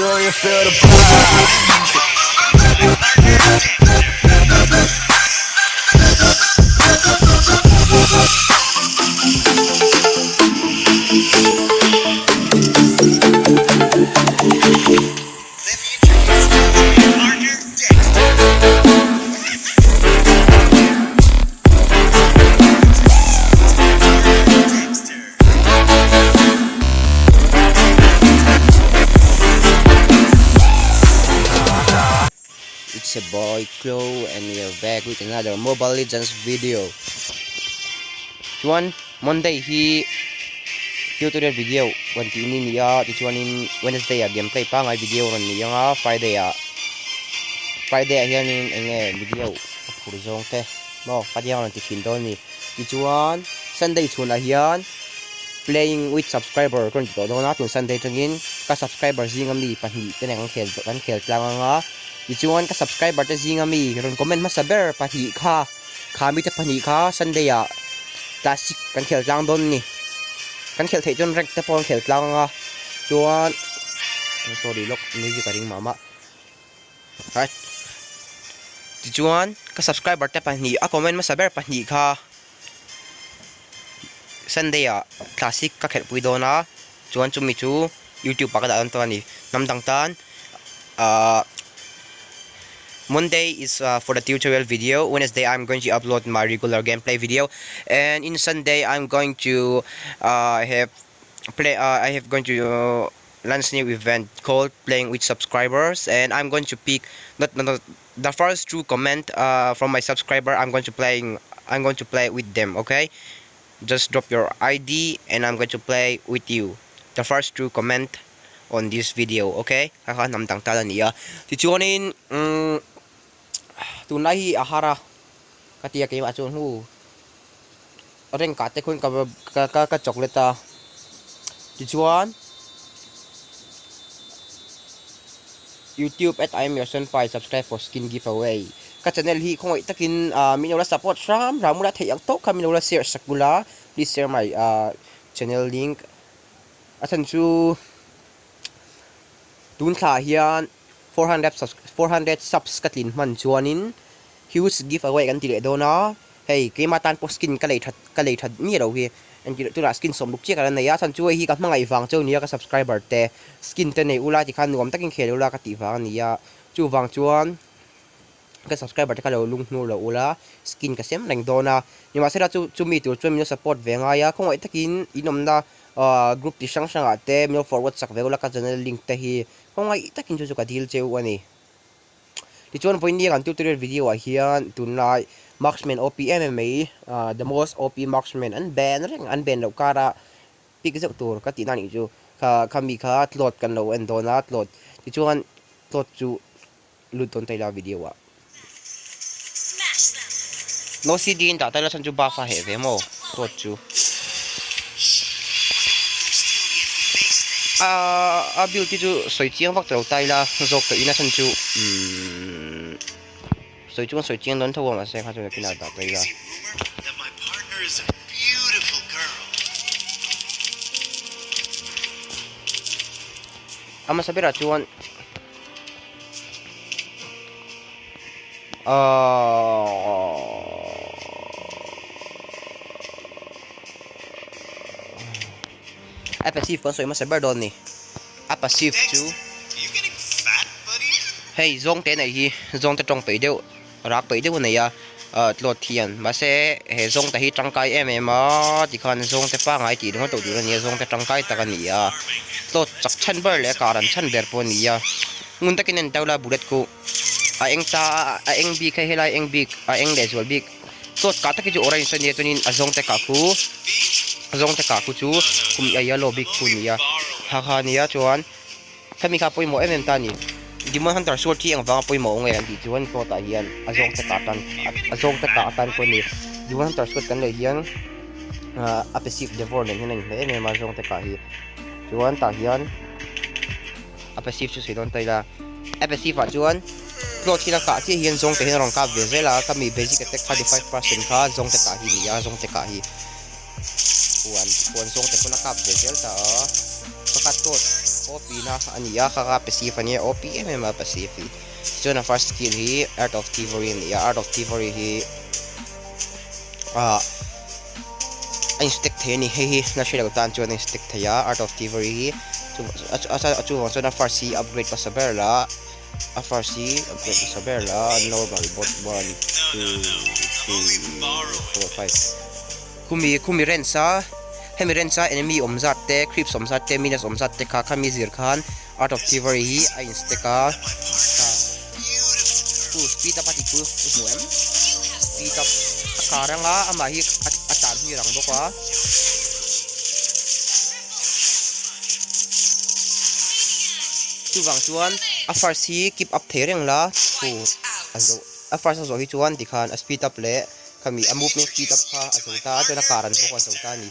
Do you feel the vibe? It's a boy Chloe and we are back with another Mobile Legends video. Chuan Monday hi tutorial video rawn tih ni ni a tichuanin Wednesday ah gameplay pangngai video rawn ni ang a Friday ah Friday ah hianin eng nge video a phur zawng te maw ka tiang rawn ti thin dawn a ni. Tichuan Sunday chhunah hian playing with subscriber ka rawn ti tawh dawn a, tun Sunday atangin ka subscriber zinga mi pahnih te nen kan khel kan khel tlang ang a, tichuan ka subscriber te zinga mi rawn comment hmasa ber pahnih kha kha mite pahnih kha Sunday ah classic kan khel tlang dawn a ni. Kan khelh theih chuan rank te pawh an khel tlang ang a, chuan sorry lawk music a ring mah mah. Tichuan ka subscriber te pahnih a comment hmasa ber pahnih kha Sunday ah classic ka khelh pui dawn a chuan chumi chu youtube ah ka dah dawn tawh a ni hnam dang tan ahh Monday is for the tutorial video Wednesday I'm going to upload my regular gameplay video and in Sunday I'm going to ahh have play ahh I have going to launch new event called playing with subscribers and I'm going to pick not not the first two comment uh, from my subscriber I'm going to playing I'm going to play with them okay just drop your ID and I'm going to play with you the first two comment on this video okay kha kha hnam dang tal ani a tichuanin um tunlai hi a har a ka tia keimah chuan hu rank ah te khuan ka ka ka chocolate a tichuan youtube at I am your senpai subscribe for skin giveaway ka channel hi khawngaih takin ah min lo la support hram hram ula theih ang tawk kha min lo la share sak ula please share my ah channel link a chhan chu tun thla ah hian 400 400 subs ka tlin hman chuanin huge giveaway kan ti leh dawn a. Hei keimah tan pawh skin ka lei that ka lei that miah lo hi engti leh tunah skin sawm ruk chiah ka la nei a chhan chu hei hi ka hmangaih vang cheu nia ka subscriber te skin te nei ula tikhan nuam takin khel ula ka tih vang a ni a chuvang chuan ka subscriber te kha lo lung hnur lo ula skin ka sem reng dawn a nimahsela chu chumi tur chuan min lo support ve ngai a khawngaih takin in awmna ah group ti hrang hrangah te min lo forward sak ve ula ka channel link te hi khawngaih takin chu chu ka dil cheu a ni. Tichuan vawinia kan tutorial video ah hian tunlai marksman OP em em mai ah the most OP marksman an ban reng an ban loh kara pick zeuh tur ka tihna anih chu kha khami kha tlawt kan lo en dawn a tlawt tichuan tlawt chu lut dawn ta ila video ah. No CD in dah ta ila chhan chu buff a heh ve maw tlawt chu. A build hi chu sawi chiang vak talo ta ila zawk tawh in a chhan chu umm sawi chu kan sawi chiang dawn tho a mahse kha chuan nakinah dah ta ila. A hmasa berah chuan Ahh. A passive kan sawi hmasa ber dawn ni. A passive chu hei zawng te nei hi zawng te tawng peih deuh rak peih deuh a nei a ah tlawt hian mahse he zawng te hi tangkai em em a tikhan zawng te pangngai tih ringawt loh tur a ni a zawng te tangkai tak a ni a tlawt chak chhan ber leh kar an chhan ber pawh a ni a ngun takin a en tau la bullet khu a eng ta a a eng bik hei helai eng bik a eng leh zual bik tlawt kah tak hi chu orange a nia chuanin a zawng te kah khu a zawng te kah khu chu kum a yellow bik khu a ni a ha kha a nia chuan hemi kha pawimawh em em ta a ni demon hunter sword hi engvanga pawimawh nge an tih chuan tlawt ah hian a zawng te kah tan a zawng te kah atan pawh a ni demon hunter sword kan lei hian ah a passive devour nen hian a inhmeh em em a zawng te kah hi chuan tah hian a passive chu sawi dawn ta ila a passive ah chuan cloth hian a kah chiah hian zawng te hian a rawn kap ve zel a ka mi basic attack 35% kha zawng te kah hi a ni a zawng te kah hi huan huan zawng te pawn a kap ve zel ta a pakhat cloth. OP na a ni a kha kha passive a nia OP em em a passive hi tichuan a first skill hi art of thievery a ni a art of thievery hi ah a in stack thei a ni hei hi na hre lo tan chuan a in stack thei a art of thievery hi chu chuvang chuan a first hi upgrade hmasa ber la a first hi upgrade hmasa ber la normal bot 1 2 3 4 5 Khumi khumi range a hemi range a enemy awm zat te creeps awm zat te minions awm zat te kha khami zir khan art of thievery hi a in stack a kha chu speed up a tih chu i hmu em speed up a kar anga amah hi a tlan hmi rang bawk a. Chuvang chuan a first hi keep up thei reng la chu a zo a first a zawh hi chuan tikhan a speed up leh. Khami a movement speed up kha a zo ta a chuan a car an bawk a zo ta a ni.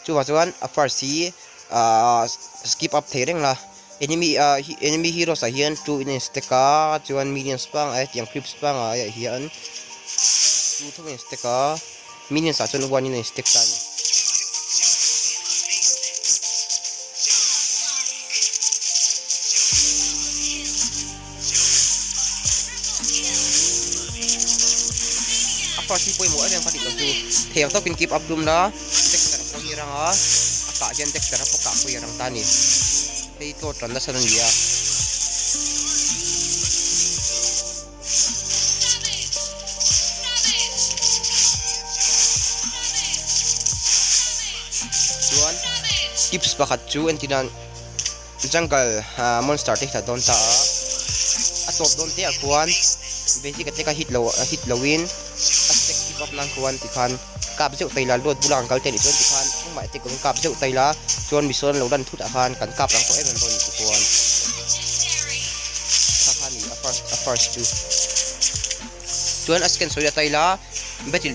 Chuvang chuan a first hi ahh skip up thei reng la enemy ah enemy heroes ah hian two in a in stack a chuan minions pangngai tiang creeps pangngai ah hian two tho a in stack a minions ah chuan one in a in stack ta a ni. A first hi pawimawh em em kha tih loh chu thei ang tawkin keep up tum la Dexter pawh hi a rang a a kah hian Dexter a pawh kah pawh hi a rang ta a ni hei tlawt ran nasa a ni a. Chuan tips pakhat chu entirnan. Jungle monster te hi tla dawn ta a, a tawp dawn te ah khuan basic attack a hit lo a hit lo in a stack keep up nan khuan tikhan kap zeuh tai la load bula an kal te anih chuan tikhan engmah attack lovin kap zeuh tai la chuan misual an lo lan thut ah khan kan kap rang tawh em em dawn anih tikhuan kha kha a ni a first a first chu chuan a scan sawi a tai la battle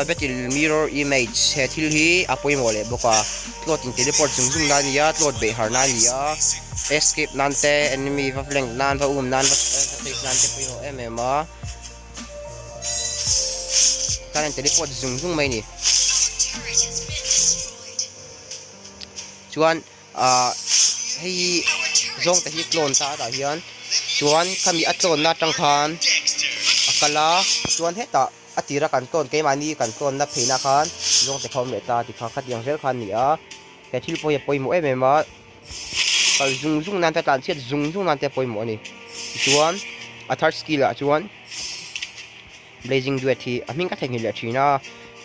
battle mirror image he thil hi a pawimawh leh bawk a tlawt in teleport zung zung na ania tlawt beih har na ani a escape nan te enemy va flank nan va um nan va chase nan te pawimawh em em a tan in teleport zung zung mai a ni chuan ah hei zawng te hi clone ta a tah hian chuan khami a clone na atang khan a kal a chuan hetah a tira kan clone keimahni kan clone na phei na khan zawng te kha awm leh ta ti kha khatiang zel kha a ni a he thil pawh hi a pawimawh em em a kal zung zung nan te tlan chhiat zung zung nan te a pawimawh a ni tichuan a third skill ah chuan blazing duet hi a hming ka theihnghilh leh thin a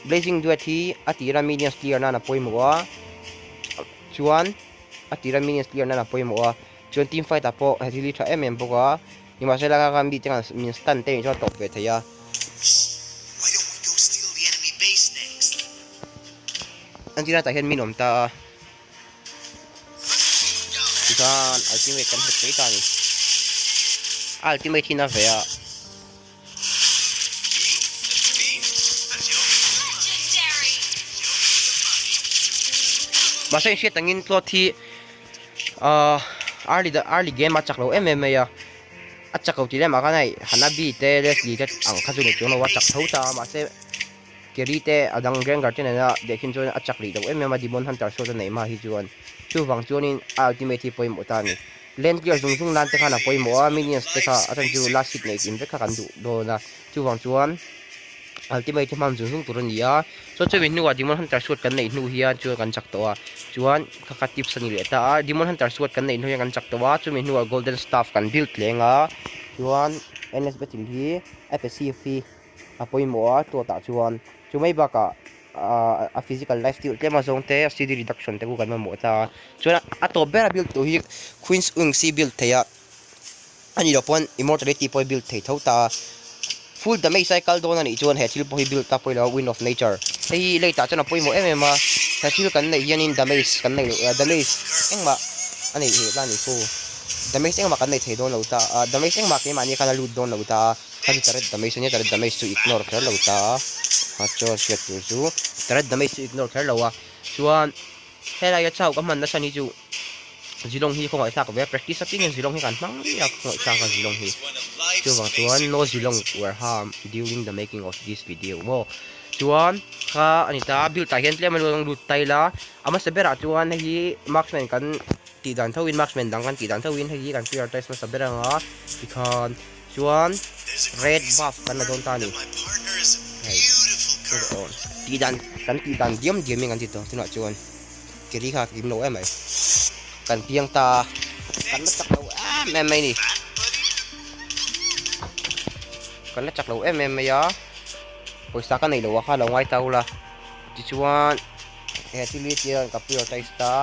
blazing duet hi a tira minions clear nan a pawimawh a. Chuan a tira minions clear nan a pawimawh a, chuan team fight ah pawh he thil hi tha em em bawk a, nimahsela kha khan mite khan min stun te nih chuan a tawp ve thei a. Entirna tah hian min awm ta a, tikhan ultimate kan hmu thei ta a ni, a ultimate hi na ve a. Mahse in hriat angin tlawt hi ahh early early game a chak lo em em mai a, a chak lo tih lemah khan hei Hanabi te Leslie te ang kha chu ni chuang lo a chak tho ta a mahse Kerry te a dang Rengar te nena dehkhin chuan a chak rih lo em em a Demon Hunter saw te neih hma hi chuan chuvang chuanin a ultimate hi pawimawh ta a ni. Lane clear zung zung nan te khan a pawimawh a, minions te kha a chan chu last hit neih kim vek kha kan duh dawn a, chuvang chuan ultimate hi hman zung zung tur a ni a, chuan chumi hnuah Demon Hunter suit kan neih hnu hian chuan kan chak tawh a, chuan kha kha tips a ni leh ta a, Demon Hunter suit kan neih hnu hian kan chak tawh a, chumi hnuah Golden Staff kan build leng a, chuan NS Battle hi a passive hi a pawimawh a tlawtah chuan chu mai bakah a physical life steal tlem a zawng te cd reduction te khu kan mamawh ta a chuan a tawp ber a build tur hi queens wings hi build theih a ani loh pawn immortality pawh hi build thei tho ta a full damage a kal dawn anih chuan he thil pawh hi build ta pawh ilo wind of nature hei hi late ah chuan a pawimawh em em a he thil kan neih hianin damage kan neih loh damage engmah a neih theih ta a ni fu damage engmah kan nei thei dawn lo ta a damage engmah keimahni khan a lut dawn lo ta a. Kha chu turret damage a nia, turret damage chu ignore kher lo ta a, kha chuan hriat tur chu turret damage chu ignore kher lo a, chuan helai a chau ka hman nasa ni chu Zilong hi khawngaih thlak ve a, practice apiangin Zilong hi kan hmang mai a, khawngaih thlak a Zilong hi, chuvang chuan no Zilong were harmed during the making of this video maw, chuan kha a ni ta, build ah hian tlem a lut tai la, a hmasa berah chuan hei hi marksman kan. tih dan tho in marksman dang kan tih dan tho in hei hi kan prioritize hmasa ber ang a tikhan chuan red buff kan la dawn ta a ni hei tih dan kan tih dan diam diam in kan ti tawh tunah chuan keri kha kim lo em mai kan piang ta a kan la chak lo em em mai a ni kan la chak lo em em mai a pawisa ka neih loh a kha lo ngai ta ula tichuan he thil hi tihian ka prioritize ta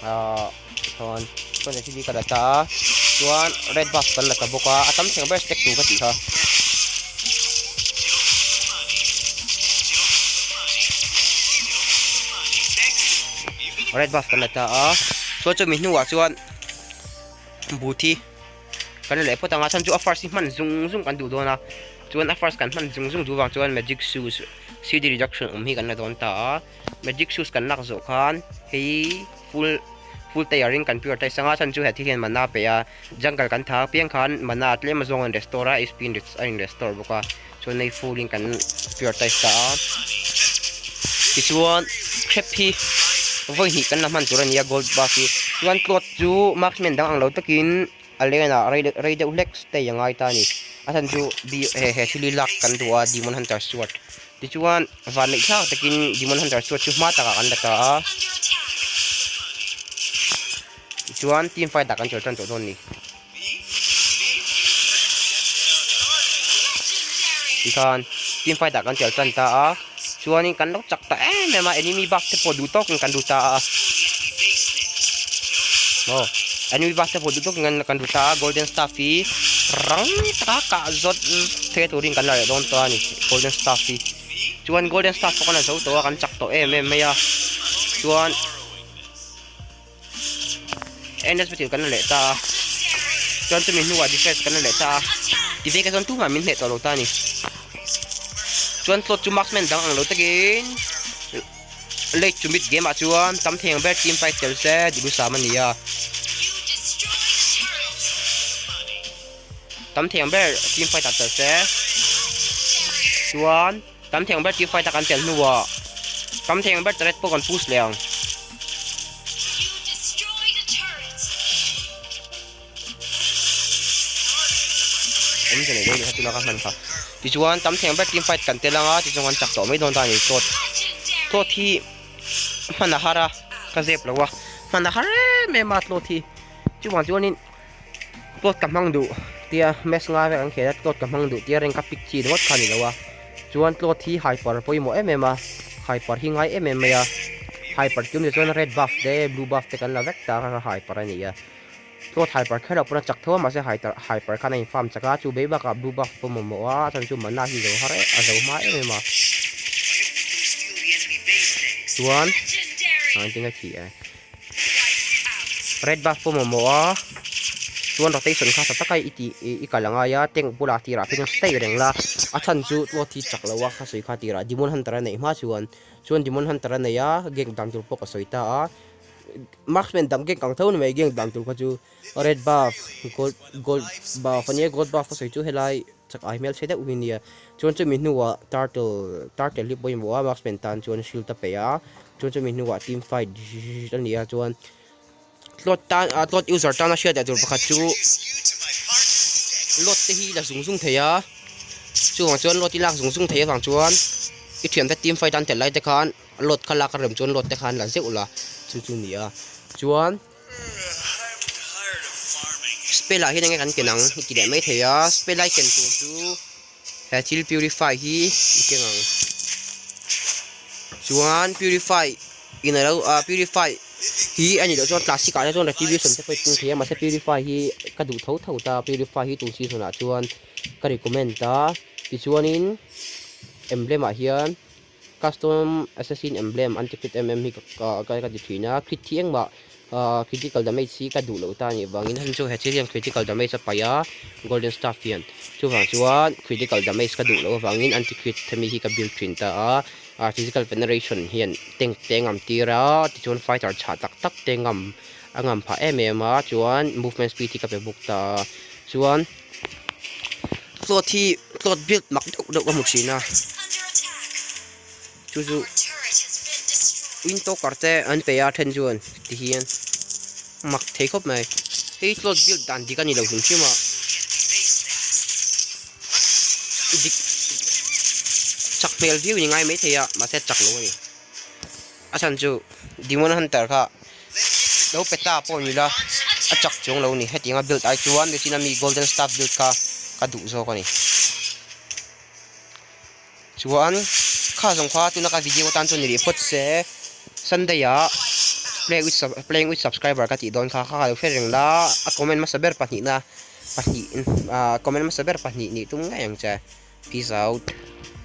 ahh chuan chuan he thil hi ka la ta a chuan red buff kan la ta bawk a a tam thleng ber step tur ka tih kha. Red buff kan la ta a chuan chumi hnuah chuan buthi kan la leh phawt ang a chhan chu a first hi hman zung zung kan duh dawn a chuan a first kan hman zung zung duh vang chuan magic shoes CD reduction awm hi kan la dawn ta a magic shoes kan lak zawh khan hei full full tire in kan prioritize anga chhan chu he thil hian mana pe a jungle kan tha apiang khan mana tlem azawng a in restore a hp a in restore bawk a chuan hei full in kan prioritize ta a tichuan crab hi vawi hnih kan la hman tur a ni a gold buff hi chuan cloth chu marksman dang ang lo takin A lenah rei rei deuh hlek stay a ngai ta a ni. A chhan chu bi he he thil hi lak kan duh a Demon Hunter Sword. Tichuan van neih thlak takin Demon Hunter Sword chu hma takah kan la ta a. Tichuan team fight ah kan chawlh tan tawh dawn a ni. Tikhan team fight ah kan chawlh tan ta a. Chuanin kan lo chak ta em em a, enemy buff te pawh duh tawkin kan duh ta a. Aw, enemy buff te pawh duh tawkin kan kan duh ta a, golden staff hi rang taka kah zawt thei turin kan la leh dawn ta a ni, golden staff hi. Chuan golden staff pawh kan la zo tawh a, kan chak tawh em em mai a. Chuan NS patil kan la leh ta a, chuan chumi hnuah defense kan la leh ta a, tive ka chuan tumah min hneh tawh lo ta a ni. Chuan tlawt chu marksman dang ang lo takin late to mid game ah chuan tam thei ang ber team fight tel se duhthusam a ni a. Tam thei ang ber team fight ah tel se chuan. Tam thei ang ber team fight a kan tel hnuah tam thei ang ber turret pawh kan push leh ang. Awmze nei deuh leh kha tuna ka hman kha. Tichuan tam thei ang ber team fight kan tel anga tichuan kan chak tawh mai dawn ta a ni. Tlawt tlawt hi hman a har a ka zep lo a hman a har em em a tlawt hi chuvang chuanin Tlawt ka hmang duh tia match ngai vek an khel a tlawt ka hmang duh tia reng ka pick chi ringawt kha a ni lo a chuan tlawt hi hyper pawimawh em em a hyper hi ngai em em mai a hyper chu ni chuan red buff te blue buff te kan la vek ta kha hyper a ni a tlawt hyper kher loh pawn a chak tho a mahse hyper hyper khan a in farm chak a chu bei bakah blue buff pawh mamawh a a chhan chu mana hi zo har a zo hma em em a chuan engtin a thi e. Red buff pawh mamawh a chuan rotation kha tha taka i tih i kal a ngai a tank bulah tirah phei chuan stay reng la a chhan chu tlawt hi chak lo a ka sawi kha tirah demon hunter a neih hma chuan chuan demon hunter a nei a gank dan tur pawh ka sawi ta a marksman dang gank ang tho ni mai gank dan tur kha chu red buff gold gold buff a nia gold buff ka sawi chu helai chak ai hmel chhe deuh hi nia chuan chumi hnuah turtle turtle hi pawimawh a marksman tan chuan shield a peih a chuan chumi hnuah team fight a ni a chuan tlawt tan ah tlawt user tana hriat leh tur pakhat chu lot te hi la zung zung thei a chuvang chuan lot i lak zung zung thei avang chuan i thiante team fight an tel lai te khan lot kha lak a rem chuan lot te khan la zeuh la chu chu a ni a chuan. Spell ah hian enge kan ken ang i ti leh mai thei a spell a i ken tur chu he thil purify hi i keng ang chuan purify in alo ah purify hi a nih loh chuan classic ah te chuan retribution te pawh i keng thei a mahse purify hi ka duh tho tho ta purify hi tun season ah chuan ka recommend a tichuanin emblem ah hian. Custom Assassin Emblem an ti crit em em hi ka ka ti thin a, crit hi engmah ah critical damage hi ka duh loh ta anih vangin heng chu he thil hian critical damage a paih a Golden Staff hian chuvang chuan critical damage ka duh loh avangin anti crit hemi hi ka build thin ta a, ah physical veneration hian tank te a ngam tir a tichuan fighter chhah tak tak te ngam a ngam phah em em a chuan movement speed hi ka pe bawk ta a chuan. Tlawt hi tlawt build mak deuh deuh ka hmu thin a chu chu wind talker te an pe a then chuan ti hian. Mak thei khawp mai. Hei tlawt build dan dik a ni lo hrim hrim a. Dik chak hmel viau ni ngai mai thei a mahse chak lo a ni. A chhan chu Demon Hunter kha lo pe ta pawh ni la a chak chuang lo a ni. Hetianga build ai chuan nichina mi Golden Staff build kha ka duh zawk a ni. Chuan kha zawng kha tuna ka video atan chuan ni rih phawt se Sunday ah play with playing with subscriber ka tih dawn kha kha lo hre reng la a comment hmasa ber pahnihna pahnih ah comment hmasa ber pahnih nih tum ngei ang che peace out.